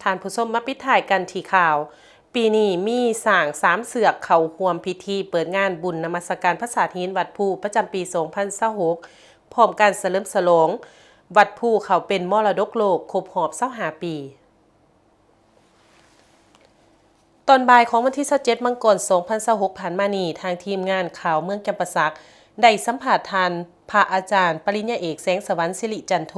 ທ່ານຜູ້ຊົມ ມາປິດທ້າຍກັນທີ່ຂ່າວ, ປີນີ້ມີຊ້າງສາມເຊືອກເຂົ້າຮ່ວມພິທີເປີດງານບຸນນະມັດສະການພະສາດຫີນວັດພູປະຈຳປີສອງພັນຊາວຫົກ ພ້ອມການສະເຫຼີມສະຫຼອງວັດພູເຂົ້າເປັນມໍລະດົກໂລກຄົບຮອບຊາວຫ້າປີ. ຕອນບ່າຍຂອງວັນທີຊາວເຈັດ ມັງກອນ ສອງພັນຊາວຫົກ ຜ່ານມານີ້, ທາງທີມງານຂ່າວເມືອງຈຳປາສັກ ໄດ້ສຳພາດທ່ານພະອາຈານປະລິນຍາເອກ ແສງສະຫວັນ ສິລິຈັນໂທ,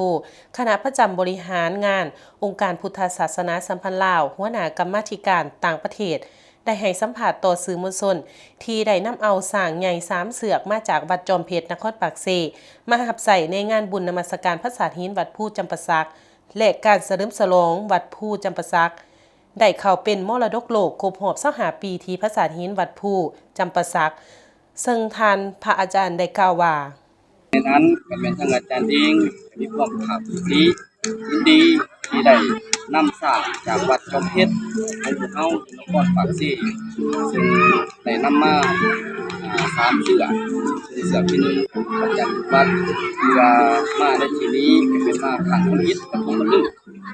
ຄະນະປະຈຳບໍລິຫານງານອົງການພຸດທະສາສະໜາສຳພັນລາວ, ຫົວໜ້າກຳມາທິການຕ່າງປະເທດ, ໄດ້ໃຫ້ສຳພາດຕໍ່ສື່ມວນຊົນ ທີ່ໄດ້ນຳເອົາຊ້າງໃຫຍ່ສາມເຊືອກມາຈາກວັດຈອມເພັດ ນະຄອນປາກເຊ ມາຮັບໃຊ້ໃນງານບຸນນະມັດສະການພະສາດຫີນວັດພູຈຳປາສັກ ແລະ ການສະເຫຼີມສະຫຼອງວັດພູຈຳປາສັກ ໄດ້ເຂົ້າເປັນມໍລະດົກໂລກຄົບຮອບຊາວຫ້າປີທີ່ພະສາດຫີນວັດພູຈຳປາສັກ, ເຊິ່ງທ່ານພະອາຈານໄດ້ກ່າວວ່າ ໃນນັ້ນກໍແມ່ນທາງອາຈານເອງມີຄວາມພາກປີຕິຍິນດີທີ່ໄດ້ນຳຊ້າງຈາກວັດຈອມເພັດຂອງພວກເຮົາ ນະຄອນປາກເຊ ເຊິ່ງໄດ້ນຳມາ ອາ ສາມເຊືອກ, ເຊືອກທີໜຶ່ງປະຈຳວັດ ເພື່ອມາໃນທີ່ນີ້ກໍເປັນມາຄັ້ງທຳອິດປະຖົມມະລຶກ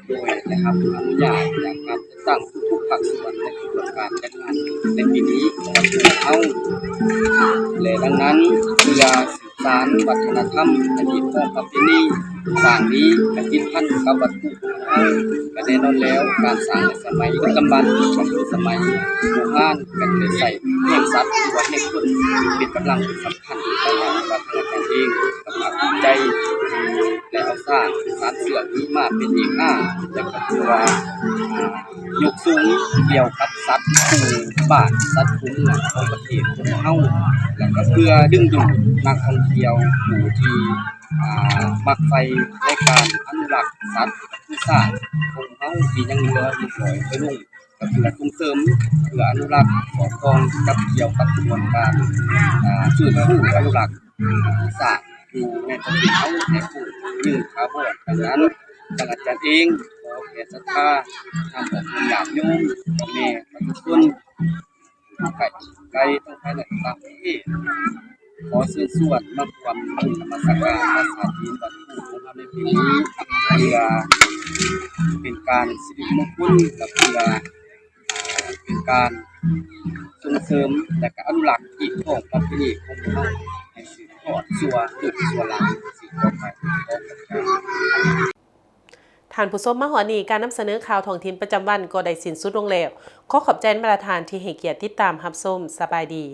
ໂດຍໄດ້ຮັບອະນຸຍາດຈາກການຈັດຕັ້ງທຸກໆພາກສ່ວນໃນຂະບວນການຈັດງານໃນປີນີ້ຂອງວັດພູເຮົາ ແລະ ດັ່ງນັ້ນ ເພື່ອ ສານວັດທະນະທຳ ອະດີດຂອງປະເພນີ ສ້າງດີກະຕິດພັນກັບວັດພູຂອງເຮົາ ກະແນ່ນອນແລ້ວ ການສ້າງໃນສະໄໝດຶກດຳບັນ ກະຄືສະໄໝບູຮານ ກະໄດ້ໃຊ້ແຮງສັດ ຫຼືວ່າແຮງຄົນ ເປັນກຳລັງທີ່ສຳຄັນ ແຕ່ວ່າວັດທະນະທຳເອງກະພາກພູມໃຈ ໄດ້ເອົາຊ້າງສາມເຊືອກນີ້ມາເປັນເອກອ້າງ ແລະ ກະຖືວ່າ ອ່າ ຍົກສູງກ່ຽວກັບສັດຄູ່ບ້ານ ສັດຄູ່ເມືອງຂອງປະເທດຂອງເຮົາ ແລະ ກະເພື່ອດຶງດູດນັກທ່ອງທ່ຽວຜູ້ທີ່ ອ່າ ມັກໃຝ່ໃນການອະນຸລັກສັດ ຄືຊ້າງຂອງເຮົາທີ່ຍັງເຫຼືອຢູ່ ກະເພື່ອສົ່ງເສີມ ເພື່ອອະນຸລັກ ສອດຄ່ອງກັບກ່ຽວກັບຂະບວນການ ອ່າ ຟື້ນຟູອະນຸລັກ ອ່າ ຊ້າງ ຢູ່ໃນປະເທດເຮົາໃຫ້ຄົງຢືນຖາວອນ. ດັ່ງນັ້ນ ທາງອາຈານເອງ ຂໍແຜ່ສັດທານຳອອກຍາດໂຍມ ພໍ່ແມ່ປະຊາຊົນ ຢູ່ໃກ້ໄກ ທັງພາຍໃນ ແລະ ຕ່າງປະເທດ ຂໍເຊີນຊວນມາຮ່ວມບຸນນະມັດສະການພະສາດຫີນວັດພູຂອງເຮົາໃນປີນີ້ ເພື່ອເປັນການສິລິມົງຄຸນ ແລະ ເພື່ອ ເປັນການສົ່ງເສີມ ແລະ ກະອະນຸລັກຮີດຄອງປະເພນີຂອງພວກເຮົາໃຫ້ສືບທອດຊົ່ວລູກຊົ່ວຫຼານສືບຕໍ່ໄປ. ທ່ານຜູ້ຊົມ, ມາຮອດນີ້ ການນຳສະເໜີຂ່າວທ້ອງຖິ່ນປະຈຳວັນກໍໄດ້ສິ້ນສຸດລົງແລ້ວ. ຂໍຂອບໃຈບັນດາທ່ານທີ່ໃຫ້ກຽດຕິດຕາມຮັບຊົມ. ສະບາຍດີ.